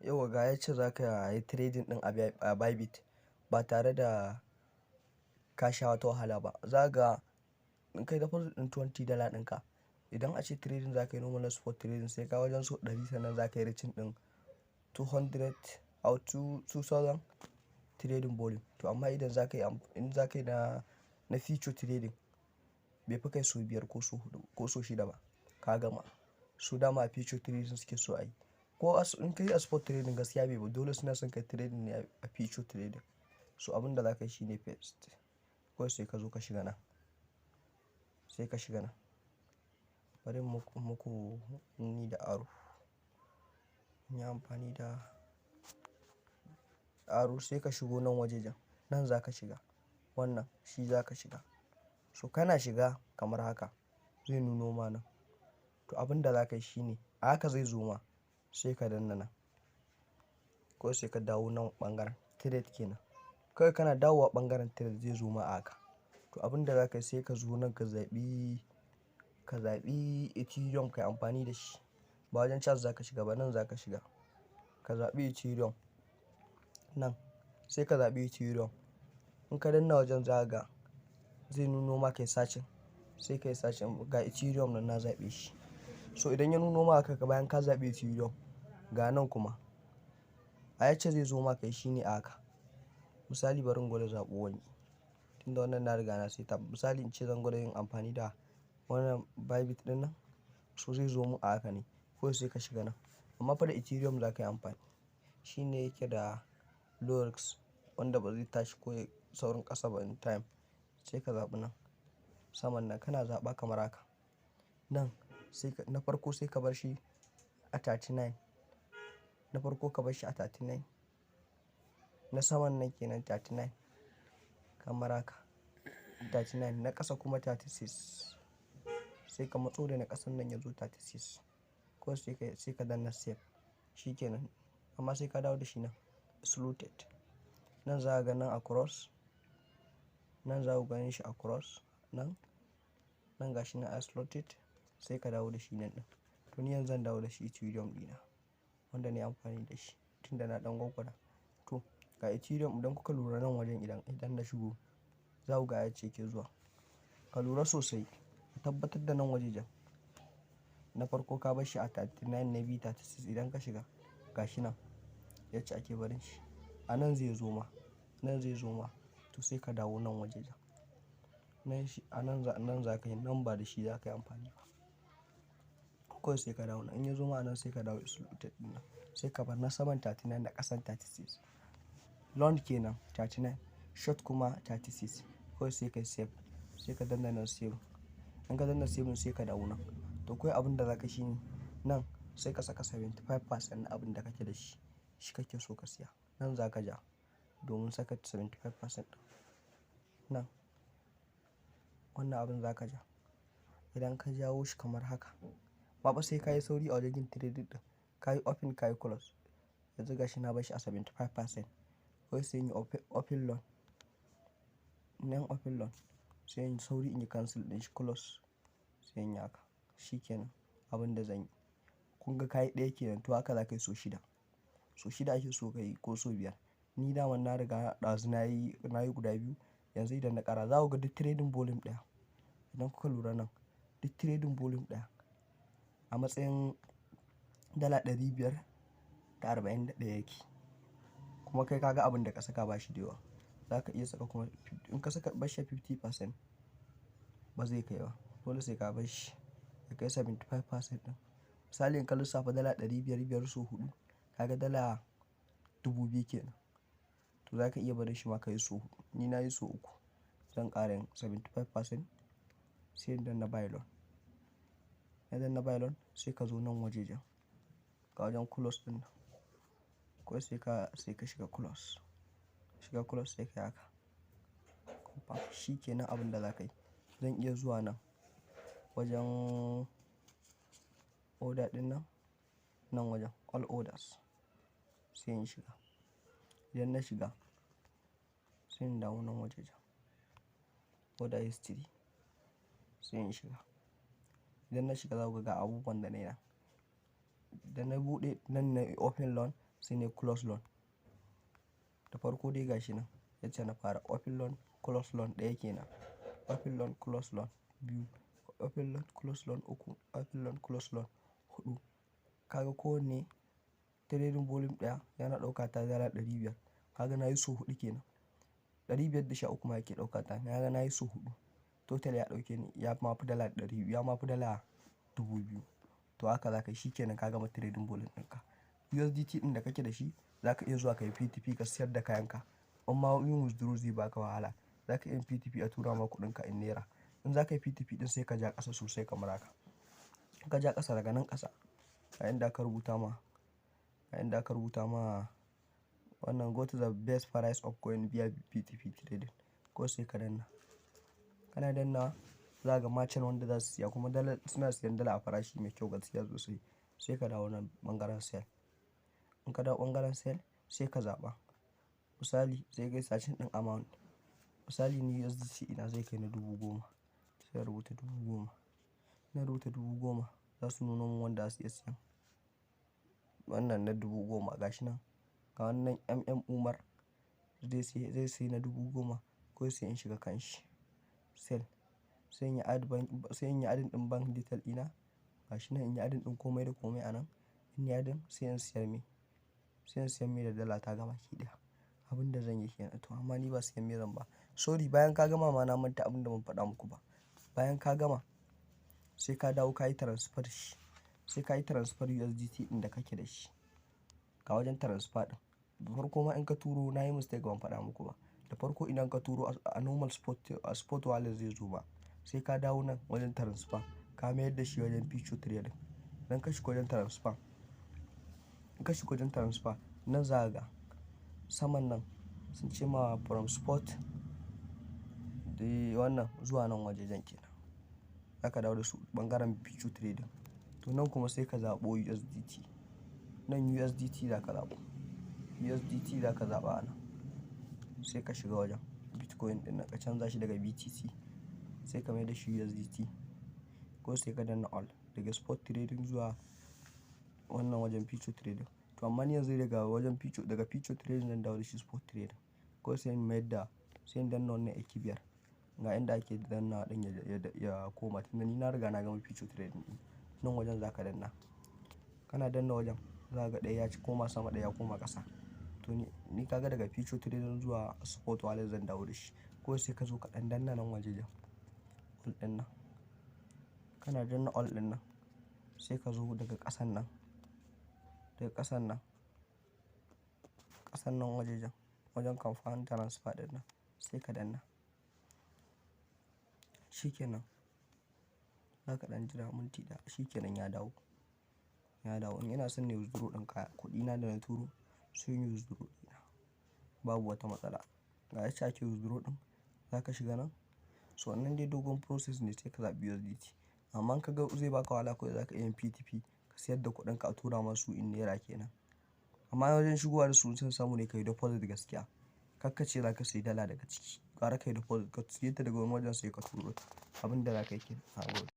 Yauwa, ga yacce za ka yi trading ɗin a Bybit ba tare da ka sha wata wahala ba. Za ka ga in kai deposit ɗin $20 ɗinka, idan ace trading za ka yi normal spot trading, sai ka wajen sau 100 sannan za ka yi reaching ɗin 200 or 2000 trading volume. To amma idan za ka yi, in za ka yi na future trading, bai fi kai sau biyar ko sau huɗu ko sau shida ba ka gama. Su dama a future trading suke so a yi. Ko in ka yi a spot trading, gaskiya bai ba, dole suna son kai trading ne a future trading. So abin da za ka yi shine, first kawai sai ka zo ka shiga nan. Sai ka shiga nan. Bari in muku ni da arrow. In yi amfani da arrow, sai ka shigo nan wajejen. Nan za ka shiga. Wannan shi za ka shiga. So kana shiga kamar haka, zai nuno ma nan. To abin da za ka yi shine, a haka zai zo ma, sai ka danna nan. Ko sai ka dawo nan ɓangaren trade kenan. Kawai kana dawowa ɓangaren trade, zai zo ma a haka. To abin da za ka yi, sai ka zo nan ka zaɓi Ethereum ka yi amfani da shi. Ba wajen chart za ka shiga ba, nan za ka shiga. Ka zaɓi Ethereum nan, sai ka zaɓi Ethereum. In ka danna wajen, za ka ga zai nuno ma kai searching. Sai ka yi searching, ga Ethereum nan na zaɓe shi. So idan ya nuno ma haka, bayan ka zaɓi Ethereum, ga nan kuma a yacce zai zo ma kai shine a haka. Misali, bari in gwada zaɓo wani. Tunda wannan na riga na saita. Misali, in ce zan gwada yin amfani da wannan Bybit ɗin nan, so zai zo mun a haka ne. Kawai sai ka shiga nan. Amma fa da Ethereum za ka yi amfani. Shi ne yake da low risk, wanda ba zai tashi ko ya saurin ƙasa ba in time. Sai ka zaɓi nan. Saman nan kana zaɓa kamar haka. Nan sai ka, na farko sai ka bar shi a 39. Na farko ka bar shi a 39. Na saman nan kenan, 39 kamar haka. 39, na ƙasa kuma 36. Sai ka matso da na ƙasan nan ya zo 36. Ko sai ka danna save. Shi kenan. Amma sai ka dawo da shi nan slotted. Nan za ka ga nan across. Nan za ku ganin shi across nan. Nan ga shi nan slotted, sai ka dawo da shi nan ɗin. To ni yanzu zan dawo da shi Ethereum ɗina wanda na yi amfani da shi tun da na ɗan gwaggwada. To ga Ethereum, idan kuka lura nan wajen, idan na shigo, za ku ga yacce yake zuwa. Ka lura sosai, ka tabbatar da nan wajejen. Na farko ka bar shi a 39, na biyu 36. Idan ka shiga, ga shi nan yacce ake barin shi. A nan zai zo ma, nan zai zo ma. To sai ka dawo nan wajejen. Nan shi a nan za, nan za ka yi, nan ba da shi za ka yi amfani ba. Kawai sai ka dawo nan. In ya zo ma a nan, sai ka dawo slotted ɗin nan. Sai ka bar na saman 39, na ƙasan 36. Long kenan 39, short kuma 36. Kawai sai ka yi save. Sai ka danna nan save. In ka danna save, sai ka dawo nan. To kawai abin da za ka shi ne nan, sai ka saka 75% na abin da kake da shi. Shi kake so ka siya. Nan za ka ja domin saka 75% ɗin. Nan wannan abin za ka ja. Idan ka jawo shi kamar haka, ba fa sai ka yi sauri a wajen yin trading ɗin. Ka yi open, ka yi close. Yanzu ga shi na bashi a 75%. Kawai sai in yi open long. Nan open long, sai in yi sauri in yi cancel ɗin shi, close, sai in yi haka. Shi kenan abin da zan yi. Kun ga ka yi ɗaya kenan, to haka za ka yi sau shida. Sau shida ake so ka yi ko sau biyar. Ni daman na riga ɗazu na yi guda biyu. Yanzu idan na ƙara, za ku ga duk trading volume ɗaya. Idan kuka lura nan, duk trading volume ɗaya a matsayin $541 yake. Kuma kai ka ga abin da ka saka ba shi da yawa. Za ka iya saka kuma in ka saka bashi a 50%, ba zai kai ba. Dole sai ka bar shi ya kai 75% ɗin. Misali, in ka lissafa $500 biyar sau huɗu, ka ga $2,000 kenan. To za ka iya barin shi ma ka yi sau huɗu. Ni na yi sau uku. Zan ƙara yin 75%, sai in danna buy long. Na danna buy long, sai ka zo nan wajejen. Ga wajen close ɗin nan. Kawai sai ka shiga close. Shiga close, sai ka yi haka. Shi kenan abin da za ka yi. Zan iya zuwa nan wajen order ɗin nan, nan wajen all orders, sai in shiga. Idan na shiga, sai in dawo nan wajejen order history, sai in shiga. Idan na shiga, za ku ga abubuwan da na yi nan. Da na buɗe nan, na open long, Sai nayi close loan. Da farko dai gashi nan yacce na fara open loan, close loan ɗaya kenan. Open loan, close loan biyu, open loan, close loan uku, open loan, close loan huɗu. Kaga kowanne trading volume ɗaya yana ɗauka ta dala 500. Kaga nayi sau huɗu kenan. 513 ma yake ɗauka ta. Kaga nayi sau huɗu. Total ya ɗauke ni ya ma fi dala 100, ya ma fi dala 2,000. To haka za ka yi, shi kenan ka gama trading volume ɗinka. USDT ɗin da kake da shi za ka iya zuwa ka yi P2P ka siyar da kayanka. Amma yin withdraw zai baka wahala. Za ka iya yin P2P a tura ma kuɗinka in naira. In za ka yi P2P ɗin sai ka ja ƙasa sosai kamar haka. In ka ja ƙasa daga nan ƙasa, ga inda aka rubuta ma wannan "Go to the best price of coin via P2P trading." Ko sai ka danna. Kana danna za ka ga merchant wanda za su siya, kuma dala suna siyan dala a farashi mai kyau gaskiya sosai. Sai ka dawo nan ɓangaren sell. In ka dawo ɓangaren sell sai ka zaɓa. Misali sai ka yi searching ɗin amount. Misali ni USDT ina zai kai na 10,000. Sai in rubuta 10,000. Ina rubuta 10,000 za su nuno mun wanda za su iya siyan. Wannan na 10,000 gashi nan. Ga wannan MM Umar zai sayi na 10,000, kawai sai in shiga kan shi. Sell. Sai in yi add bank, sai in yi adding ɗin bank detail ɗina. Gashi nan in yi adding ɗin komai da komai a nan. In yi adding sai in siyar mai. Sai in siyar mai da dala ta gabaki ɗaya. Abin da zan yi kenan. To amma ni ba siyan mai zan ba. Sorry, bayan ka gama ma na manta abin da ban faɗa muku ba. Bayan ka gama sai ka dawo ka yi transfer shi. Sai ka yi transfer USDT ɗin da kake da shi. Ga wajen transfer ɗin. Da farko ma in ka turo, na yi mistake ban faɗa muku ba. Da farko idan ka turo a normal spot, a spot wallet zai zo ma. Sai ka dawo nan wajen transfer ka mayar da shi wajen future trading. Idan ka shiga wajen transfer, in ka shiga wajen transfer nan za ka ga saman nan sun ce ma from spot da wannan zuwa nan wajejen kenan. Za ka dawo da su ɓangaren future trading. To nan kuma sai ka zaɓo USDT. Nan USDT za ka zaɓo. USDT za ka zaɓa a nan. Sai ka shiga wajen Bitcoin ɗin nan ka canza shi daga BTC sai ka mai da shi USDT. Ko sai ka danna all daga spot trading zuwa wannan wajen future trading. To amma ni yanzu daga wajen future, daga future trading zan dawo da shi spot trading. Ko sai in mayar da, sai in danna wannan ƴar kibiyar. Ga inda ake dannawa ɗin ya koma, tunda ni na riga na gama future trading ɗin. Nan wajen za ka danna. Kana danna wajen za ka ga ɗaya ya ci koma sama, ɗaya ya koma ƙasa. To ni ka ga daga future trading zuwa spot wallet zan dawo da shi. Ko sai ka zo ka ɗan danna nan wajejen all ɗin nan. Kana danna all ɗin nan sai ka zo daga ƙasan nan, daga ƙasan nan, ƙasan nan wajejen, wajen confirm transfer ɗin nan sai ka danna. Shi kenan. Za ka ɗan jira minti ɗaya, shi kenan ya dawo. Ya dawo. In ina son na yi withdraw ɗin kaya kuɗina da na turo, sai in yi withdraw ɗina. Babu wata matsala. Ga yacce ake withdraw ɗin, za ka shiga nan. So wannan dai dogon process ne, sai ka zaɓi USDT. Amma in ka ga zai baka wahala, kawai za ka iya yin P2P ka siyar da kuɗinka a tura masu in naira kenan. Amma wajen shigowa da su sun samu ne ka yi deposit gaskiya. Kar ka ce za ka sayi dala daga ciki. Gara ka yi deposit, ka siye ta daga wani wajen sai ka turo ta. Abin da za ka yi kenan. Na gode.